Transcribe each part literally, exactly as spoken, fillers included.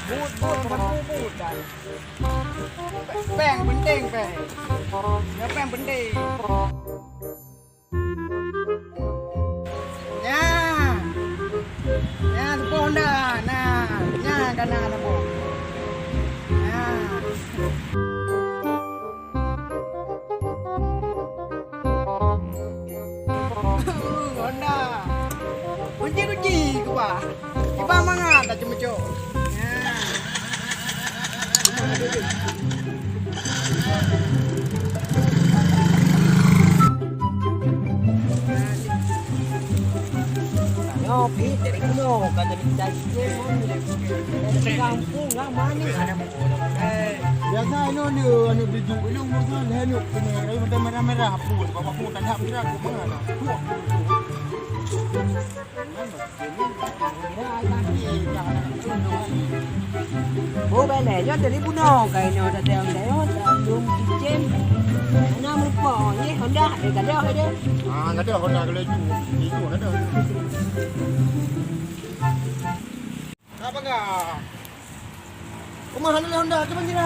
Buet, buet, buet, buet, buet. Péng, péng, penting, péng. Nyoe péng penting. Nyan. Nyan, teupeue Honda. Nah, nyan ka na teupeue. Nyan. Honda. Kunci-kunci kuba. Kiban mangat dah ceumeucok. Nah. Nyoe pih dari gunong, ka jadi tadi. Kampung lah manis. Biasa anu dia, anu biju ulung musuh anu kena raya macam merah-merah pun, bapak pun tak nak bergerak ke mana. Tuh. Oh, bèk lé, nyoe dari bunoe kai nyoe datang, datang, datang, belum cicém. Mana merupa, ye, Honda, eh, gadoh, gadoh. Ah, gadoh Honda kalau itu, itu gadoh. Apa enggak? Uma Honda lé Honda, cuman kira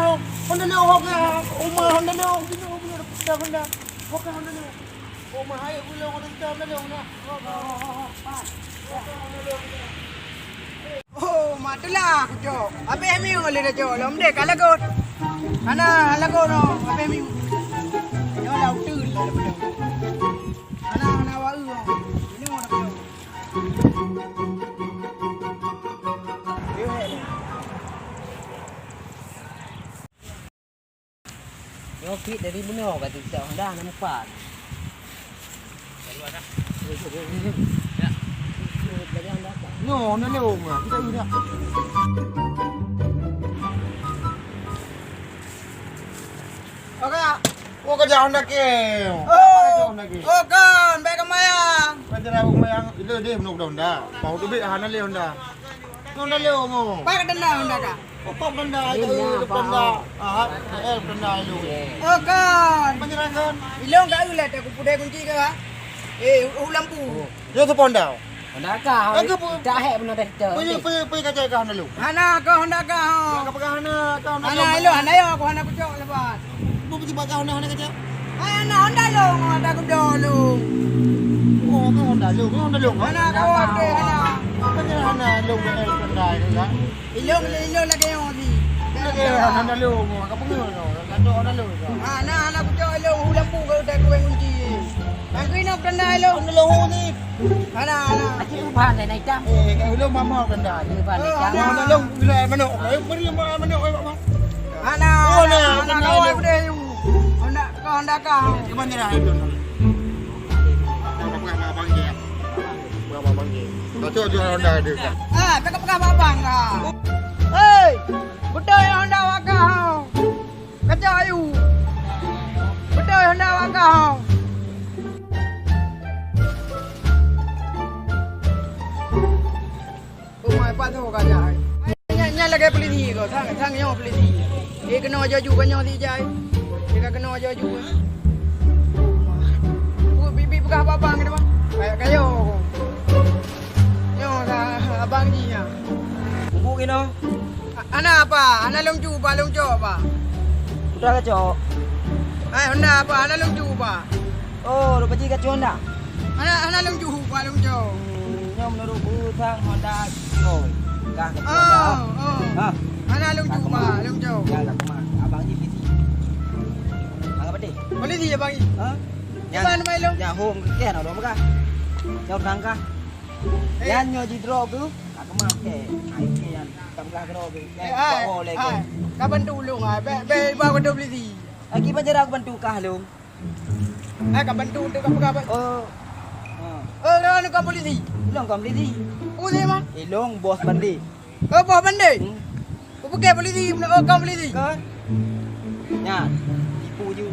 Honda lé Honda, uma Honda lé Honda, Honda, Honda, Honda, Honda lé. Oh, mak hai gulong orang hitam lalu nak. Oh, mak tu lah aku cok. Habis mi oleh dah cok. Lom deh, ka lagot. Hana lagot no. Habis mi. Nyoe lah utul lah. Hana, hana wau no. Ini mau dah cok. Nyoe pih dari bunoe ka teucok Honda na mupat. Nyoe na lewong ah, kita udah. Oke. Oh, kerja Honda ke. Oh, Honda ke. Oh, kan, baik kemayang. Kerja aku kemayang, itu dia menurut Honda. Mau tu bik hana le Honda. Honda lewong. Pak denda Honda ka. Oke, benda itu, benda. Ah, eh, benda itu. Oh, kan. Menyerahkan. Ilong ka ulat aku pudai kunci ka. Eh, u lampu. Yo tu Honda. Honda ka. Aku pun tak hek pun ada kita. Pergi, pergi, pergi kerja ka Honda lu. Hana ka Honda ka. Ka pegang hana ka Honda. Hana lu, hana yo aku hana kucok lepas. Mau pergi bakar Honda, hana kerja. Hai, hana Honda lu, ada kudo lu. Oh, ka Honda lu, Honda lu. Hana kawan ke hana. Apa dia hana lu, Honda lu, kan? Ilong, ilong lagèe nyoe si. Lagèe hana lôn, ka peungeuh nyoe, ka cok hana lôn. Ha, na, na kucok ilong, u lampu ka udah kuweng kunci. Aku inoe peureuna ilong. Hana lôn si. Hana, hana. Aci ubah na itam. Eh, ka ilong mama peureuna. Ubah na itam. Hana lôn, bila manok. Eh, beri ma-, manok, eh, mama. Hana, oh, hana, na, hana, na, kawan na. Udah ilong. Honda ka, Honda ka. Cuman nyerah itu. Abang, abang, abang, ya. Abang, abang, ya. Kacau jual Honda dia, Kak. Ah, tak peugah abang, ah. Hei, beutôi Honda wak kah, hau? Kacau ayu. Beutôi Honda wak kah, hau? Oh, mai pat tu ka jai. Nyan, nyan lagèe polisi ko, sang, sang nyoe polisi. Eh, keunoe jaju ka nyoe si jai. Eh, ka keunoe jaju. Bu, bibi peugah babang gitu, Bang. Kayak kayo. Nyoe ka abang ji nya. Bu keunoe. A-, ana apa? Ana lông ju ba, lông cok ba. Udah ka cok. Hai, Honda apa? Ana lông ju ba. Oh, rupa ji ka cok Honda. Hana, hana lông ju ba, lông cok. Hmm, nyoe meunurot ureueng Honda cok. Kah ka cok Honda. Oh, oh. Ha. Hana lông ju ba, lông cok. Ya, ka keumah. Abang ji polisi. Abang apa deh? Polisi ya, Bang? Ha? Di mana mai lông? Ya, home ke kan, ada apa kah? Jauh tangga. Eh. Yan nyoe jidrob tu, ka keumah ke. Ai ke yan, ka peugah drob ke. Eh, ai, ai. Ka bantu lông, ai. Bèk, bèk, iba keu polisi. Ai, kiban cara aku bantu kah lông? Eh, ka bantu tu ka peugah, Pak. Oh. Ha. Oh, lôn kon polisi. Lôn kon polisi. Polisi mah? Eh, lôn bos bandé. Oh, bos bandé? Hmm. Ku peugah polisi, oh, kon polisi. Kon? Nyan, tipu ju.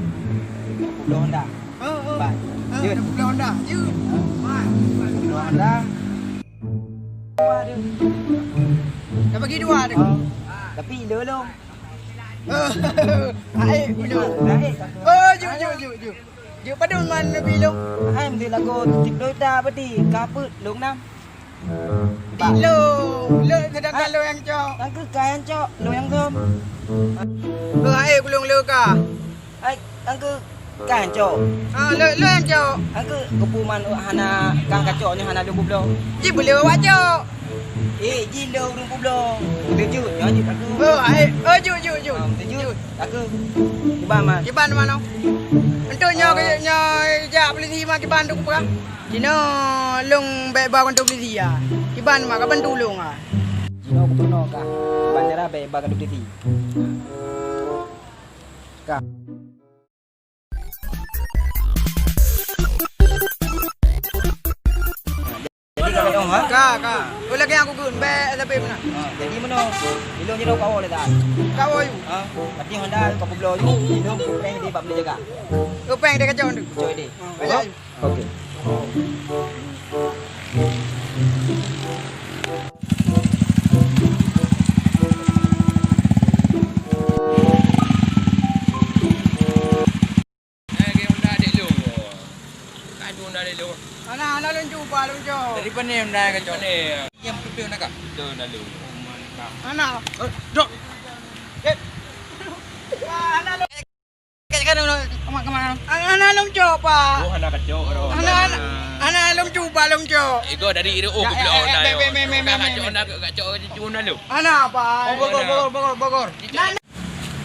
Bloe Honda. Oh, oh. Bai. Ah, jeuet. Bloe Honda. Jeuet. Bai. Bloe Honda. Dua tu. Dah bagi dua tu. Oh. Tapi le lom. Oh. Hai, belum. Hai. Oh, ju, ju, ju, ju. Ju, padum man lebih lom. Hai, mesti lagu tipu dah berarti. Kaput, lom enam. Di lôn, lôn sedangkan lôn nyang cok. Kan keu ka nyang cok, lôn nyang gom. Beuh, hai, kulôn lôn ka. Hai, kan keu ka nyang cok. Ha, lôn, lôn nyang cok. Kan keu keupuman hana kang ka cok nyoe hana lôn peubloe. Ji beuleue awak cok. Eh, ji lôn ureueng peubloe. Beutôi jeuet, nyoe jeuet ka keu. Oh, hai, oh, jeuet, jeuet, jeuet. Ha, beutôi jeuet. Jeuet. Ka keu. Kiban man. Kiban man, oh. Enteuk nyoe, nyoe jak polisi ma kiban tu kupeugah. Jinoe lôn bèk ba kantor polisi, ya. Kiban mak, kaban tulông, ah. Jinoe gubernur kah? Bandara bèk ba kantor polisi. Kah. Jadi, kalau dong, ha? Ka, ka. Kau lagi aku gun, bèk tapi mana? Ha, jadi mana? Ilong jinoe kau le dah. Kau ayu. Ha? Berarti Honda kau peubloe ju. Ilong kau prank dia bak boleh jaga. Kau prank dia kacau tu. Kacau dia. Ha, kacau. Oke. Hana, hana lôn cuba, lôn cok. Dari pane hana kacau? Yang betul nak kah? Betul nak lu. Hana. Eh, dok. Eh. Hana lôn. Kan, kan, kan, kemana, kemana? Hana lôn cok, Pak. Oh, hana kacau, bro. Hana, hana, hana lôn cuba, lôn cok. Ego dari iro, oh, ya, goblok, ya, ya, hana, me, yo. Me, me, me, me, me, me. Kacau, hana, kacau, cuma lu. Hana, Pak. Oh, bogor, bogor, bogor, bogor. Nah, nah.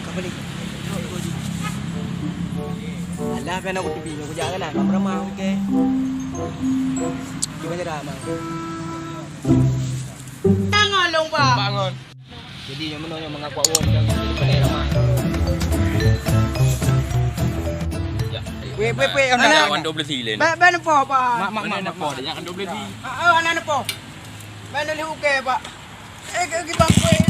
Ka beli. Alah, kan aku tepi, aku jangan nak, tak ramah, oke. Cuba je dah, Bang. Jangan dong, Pak. Bangun. Jadi, yang mana yang mengaku awak macam ni, kena ramah. Ya. Weh, weh, weh, yang mana? Wan dua belas silen. Ba-, ba nepo, Pak. Mak, mak, mak, mak, mak. Dia jangan dua belas silen. Ah, ah, anak nepo. Ba neulheuh uke, Pak. Eh, ke, ke bang, weh.